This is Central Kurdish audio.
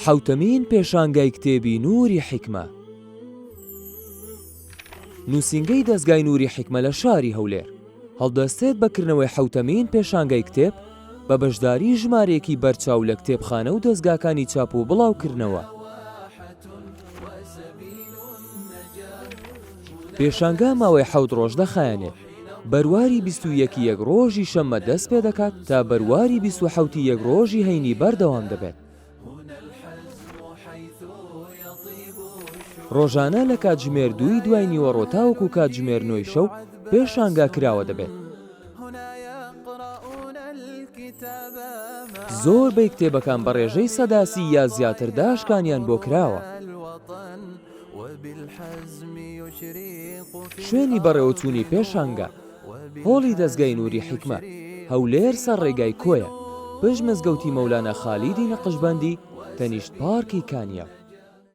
حەوتەمین پێشانگای کتێبی نوری حیکمە. نووسینگەی دەزگای نوری حیکمە لە شاری هەولێر، هەڵدەستێت بە کردنەوەی حەوتەمین پێشانگای کتێب بە بەشداری ژمارەیەکی بەرچاو لە کتێبخانە و دەزگاکانی چاپ و بڵاوکردنەوە. پێشانگا ماوەی حەوت ڕۆژ دەخایەنێت، بەرواری 21 ی یەک ڕۆژی شەممە دەست پێدەکات تا بەرواری 27 ی یەک ڕۆژی هەینی بەردەوام دەبێت. ڕۆژانە لە کاتژمێر دووی دوای نیوەڕۆ تاوەکو کاتژمێر نۆی شەو پێشانگا کراوە دەبێت. زۆربەی کتێبەکان بە ڕێژەی 30% یا زیاتر داشکانیان بۆ کراوە. شوێنی بەڕێوەچوونی پێشانگا، هۆڵی دەزگای نوری حیکمە، هەولێر سەر ڕێگای کۆیە، پشت مزگەوتی مەولانا خالیدی نەقشبەندی، تەنیشت پارکی کانیاو.